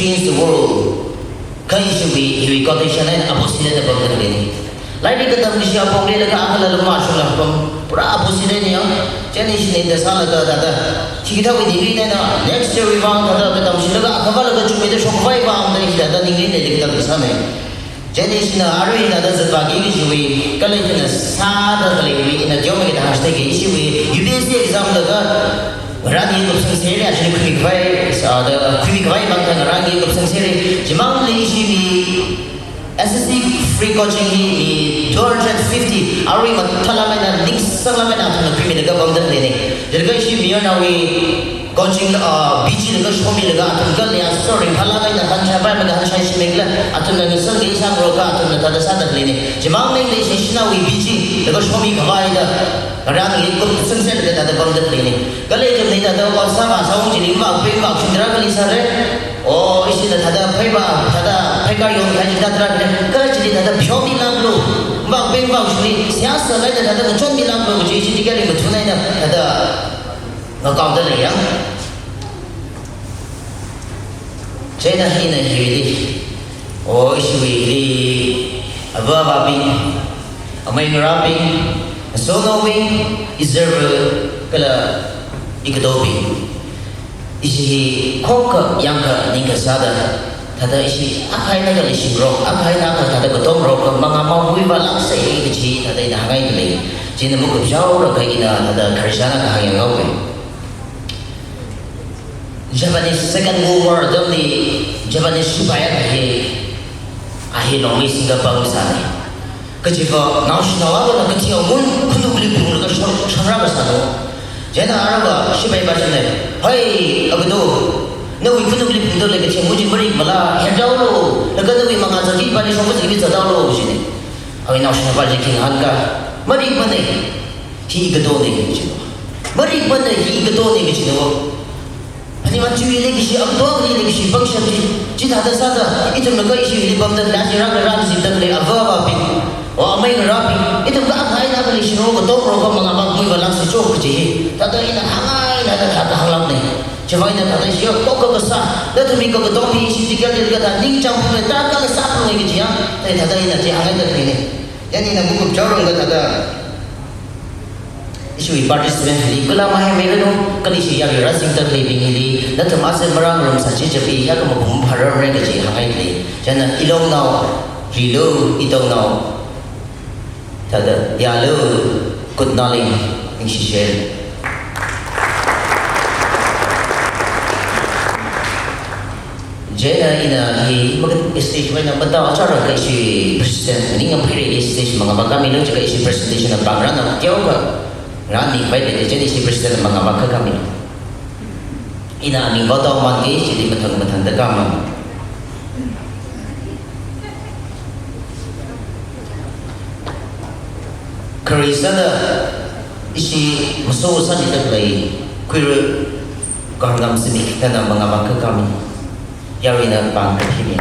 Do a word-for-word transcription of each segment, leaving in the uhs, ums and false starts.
Change the world. Kha ishiwui, hiwui quotation eina opposite eina pamda khaleina. Lairik katam kashi apong leilaga akhala lungmashungla pam, pura opposite eina ya. Chieina ishina hithāda sālaga thāda, chikathāwui degree eina, next year wui vang thāda katamshilaga akhava laga chungmeida shokhavai vang da hithāda degree eina katam sāna. Chieina ishina arui hithāda zatvāki kajiwui, kala ithumna sāda khaleiwui, ina teomeikha da hāngshida khalei ishiwui U P S C exam laga ngarān hi kupsang seri ashi khuimikhavai, sāda khuimikhavai vang da ngarān hi kupsang seri. Chimangli ishi mi S S C free coaching hi mi two hundred fifty, arui mathālāk eina, ningsālāk eina athumna khuimilaga pamda khaleina. Jilaga ishi mayarnaowui coaching, ah, B G laga shomilaga athum kala ya, sorry, phalāk eina hanshai pai, maga hanshai shimikla, athumna ngasang kei sāngarokha, athumna thāda sāda khaleina. Chimang maningla ishi shanaowui B G laga shomikhavai da, ngarān hi kupsang seri laga thāda pamda khaleina. Kala ithumna thāda ot sākasā ung chili mavākpei mavākshung tarākha leisāra. O, ishina thāda pheivā, thāda pheikar yongkahai chi thāda tarākha lei. Kha chili thāda pheomilāklu, mavākpei mavākshungli, seihā sālaga thāda ngachonmilāklu kaji ishi tikali mathun eina thāda ngakaoda leiya. Chieina hina hili, o, ishiwui hili, ava avābing, amei ngarābing, asonaobing, izarva kala ikatobing, ishi hi khokkha yangkha ningkha sāda, thāda ishi akha eina akha leishingarok, akha eina akha thāda katongarok, kha mangā mangmuivālāksa kaji thāda ina hāngngaida lei. Chieina makupchaora kha ina thāda khararchan akha hāngyanghaowa. Japanese Second World War atamli Japanese shipai akha hi, a hi longli singda pamsāna. Kajiva naoshinao akhana kathi awun khanukli phunglaga shon, shonrākasāna. Chieina aruiva shipaipa china, "Hoi, agato, nawui khanukli phungda khalei kathi awun chi marikmala, herdaolu, laga nawui mangā zati pali shongfa zati zataolu," jina. Awui naoshinaopa chi khingahānkha, "Marikmana, hi ikatona," jina. "Marikmana, hi ikatona," kajina. Phaningmang, chiwui leikashi, agato akhali leikashi pangshap chi, chithāda sāda, ithumna kha ishiwuili pamda khalei, ashi rāngarān zingda khalei ava avābing, o amei ngarābing, ithum kha akha eina akha leishingarok, katongarok, kha mangā mangmuivālāksa chok kaji hi, thāda ina hāngngai, thāda thāda hānglākna. Chiwui vang eina thāda ishi khokkha kasā, nathumwui kakatongbing ishi tikali kathā ningchāngphunglei, tarākha sāphunglei kaji ya, thāda thāda ina chi hāngngaida khaleina. Chieina ina makupchaora kha thāda, ishiwui participant hili kala mahaimeiranu, kala ishi yarui rāzingda khaleibing hili, nathum asen marāngarumsā chiakha hiyākha mapung phārarmara kaji hāngngaida lei. Chieina ilongnao, rilu, itaonao, thāda yalu, Kutnaling, ningshishe. Chieina ina hi maga stage wui eina matao achara kha ishi president, ning apheire stage mangapa khamilu, chiakha ishi presentation na pāngrāna teokha rāni pai de, chieina ishi president mangapa kha khamilu. Ina aning vātao mangi, chili mathang mathangda khami. Khare sāda ishi maso sāmida khalei Khuira Kahangam Zimik, nana mangapa kha khami. Yaruina pāng kaphimei.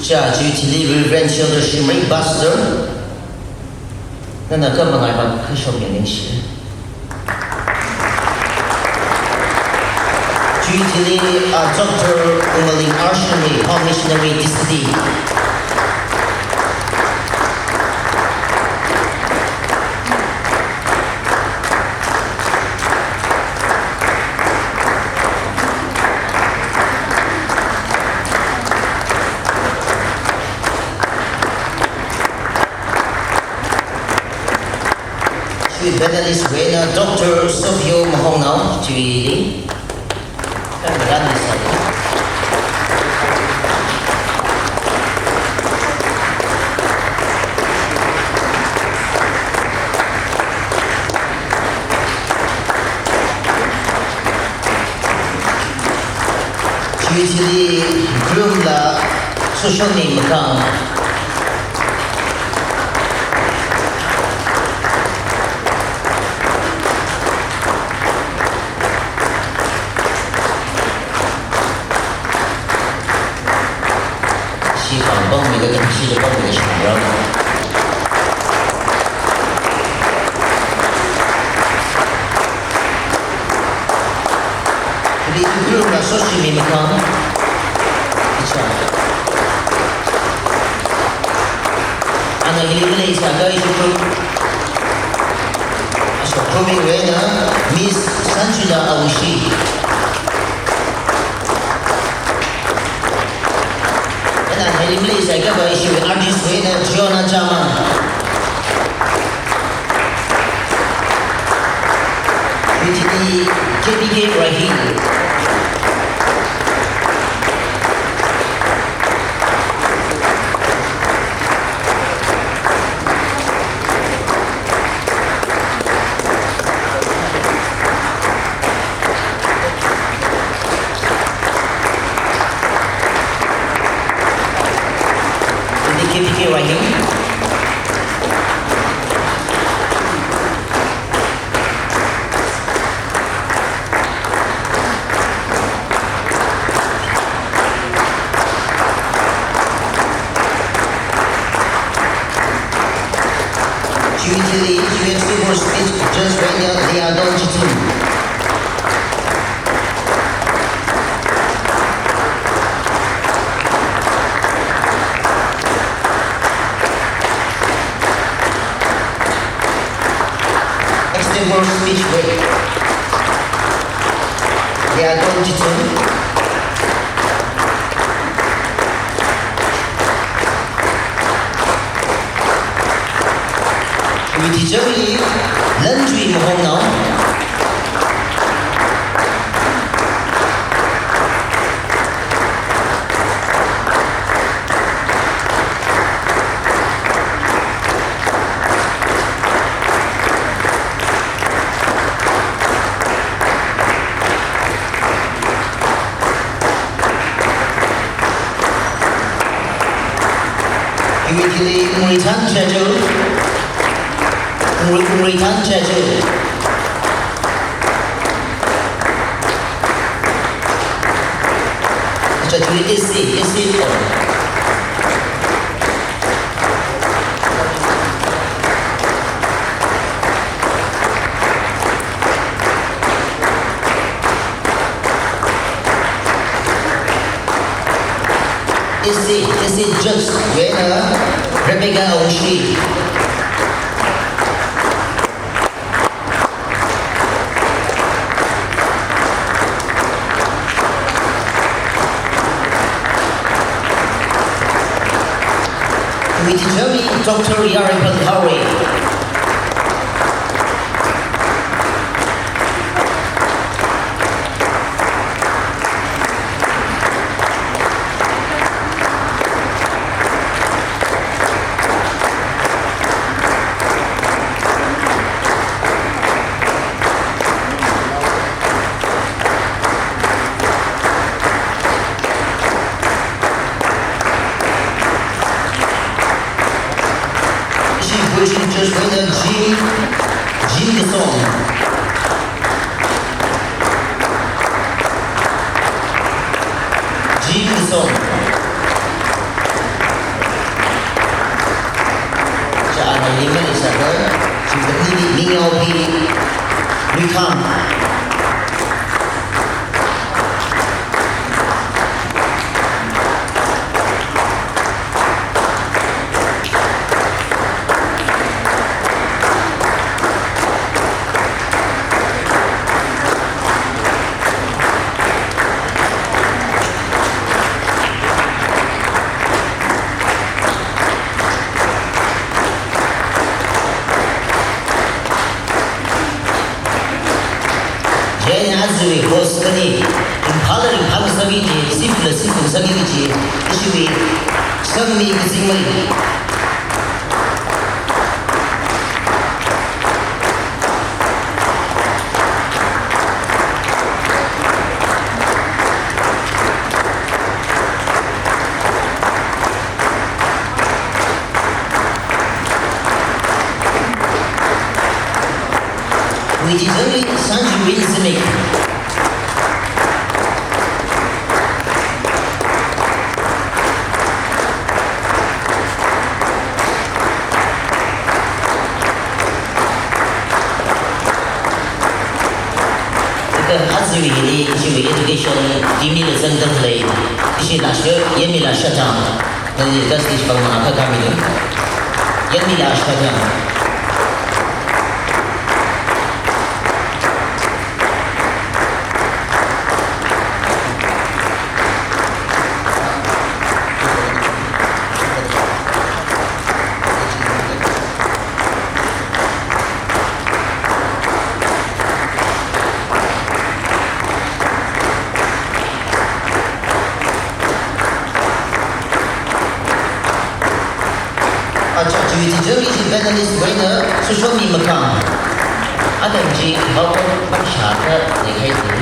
Chiwui thili Reverend Shelter Shimray, Pastor, nana kha mangapa kha shomya ningshi. Chiwui thili, ah, Doctor Umaling R Shimray, Home Missionary, T C D. Chiwui panelist wui eina Doctor Sopio Mahongnao, chiwuili. Kan maran ni sa. Chili groom la social media makang. Shi pang pang mi ka kan shi pang mi ka shi pang. Chili groom la social media makang. Icha. Ana hili maleisāakha ishi groom. Aso grooming wui eina Miss Sanjita Awungshi. Ana hili maleisāakha ishi artist wui eina Jonah Chama. Mitini K P K Rahim. Mitini K P K Rahim. Chiwui thili, chiwui acceptable speech judge wui eina Liadon Chithun. Acceptable speech wui eina Liadon Chithun. Mitini Lanjui Mahongnao. Immediately, Murithan Chechu. Muri-, Murithan Chechu. Chechu is C, is C. Is C, is C judge wui eina Rebecca Awungshi. Mitini Doctor Yarephan Haore. Ishi Virgin Church wui eina Jim, Jim Kasong. Jim Kasong. Chāna yimali sāda, chimda nili Ningyaopi Luikhang. Chieina ajawui host khani, ringphāla ringphā sāki kaji, sifala sifu sāki kaji, ishiwui sangmi kazingmei. Chichangli Sanjuwin Zimik. Kha aja iwui hili, ishiwui education team li zangda khalei, ishi Lasha, Yemi Lasha Thang. Nali justice pang mangā kha kami ni. Yemi Lasha Thang. Acha, chiwui chichang ishi panelist wui eina Susomi Makhang. Atam chi welcome pangshā kha leihai de.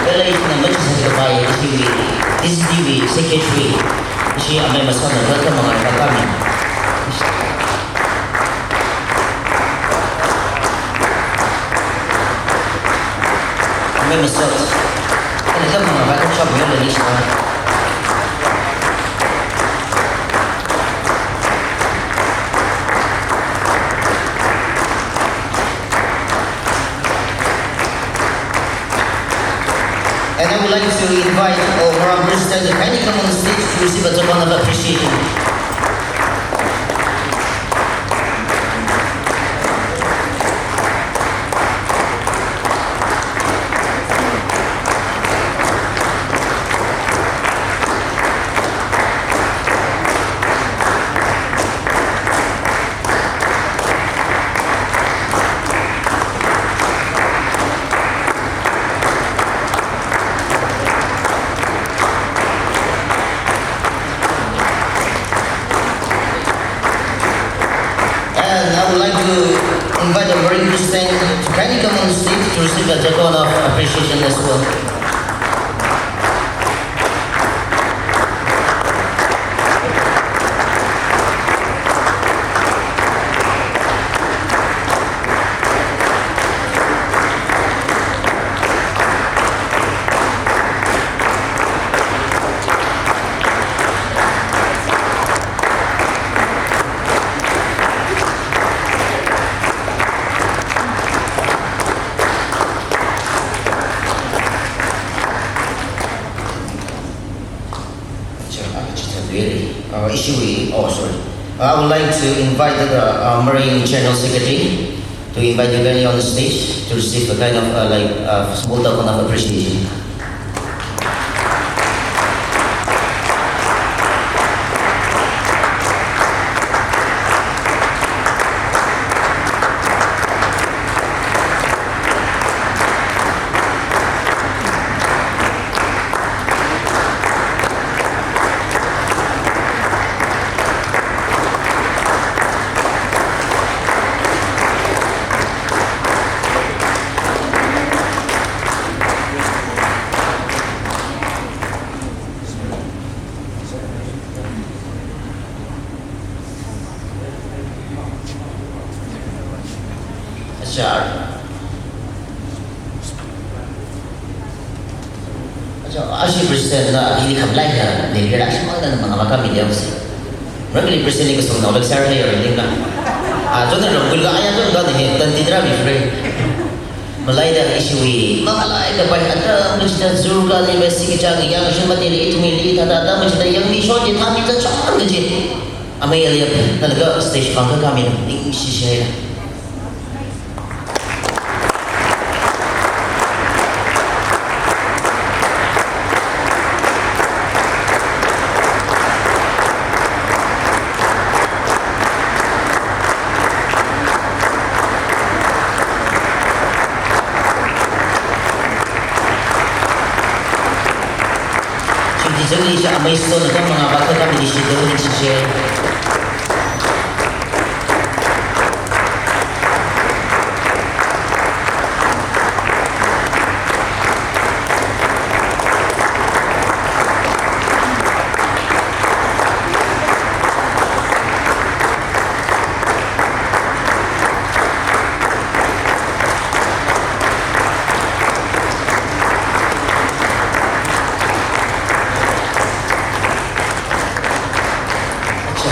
Kala ina machi sākapai ishi D C D wui secretary, ishi amei masāna kha khamangā kha kami. Amei masā. Kala khamangā kha kachap yole ni shina. And I would like to invite our Moram President to kindly come on the stage to receive a token of appreciation. And I would like to invite the Moram President to kindly come on stage to receive a token of appreciation as well. Sure, uh, just a very, uh, issue we, oh, sorry. Uh, I would like to invite the, uh, Marine General Secretary to invite you very on the stage to receive a kind of, uh, like, uh, small token of appreciation. Acha. Acha, ashi President na ili khamlai na, ni kira ashi mang na mangā kami dia masi. Rangli President ni kasung na, lak sar hai ring na. Ah, jona rang gul ga aya jona ga ni, tan titra mi free. Malaida ishiwui, mamalai kapai atam kachida zurga li besi kachang yang shimati li itmi li tata atam kachida yang ni shot di thami ta chang kaji. Amei Eliab, nalaga stage pang kha kami ningshi shai. Isha amei stone na kang manga ba kha kami di shi do ni shi share.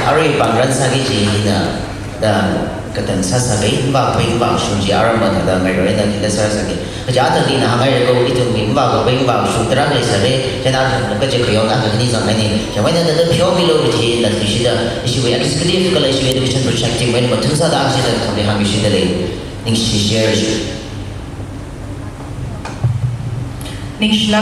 Arui pāngran sāki kaji hina da katang sāsāki, mvākhavai mvākashung chi aram mathāda ngairoi da kida sāsāki. Kaja athang hina hāngngaira ko, ithumwui mvākhavai mvākashung tarākha leisāra, chieina athang kaje kayong akha khani zanghaini. Chieina da da pheomilu kaji hina thuishida, ishiwui executive kala ishiwui education project team wui mathun sāda ashi da khamli hāngmishida lei. Ningshi share. Ningshila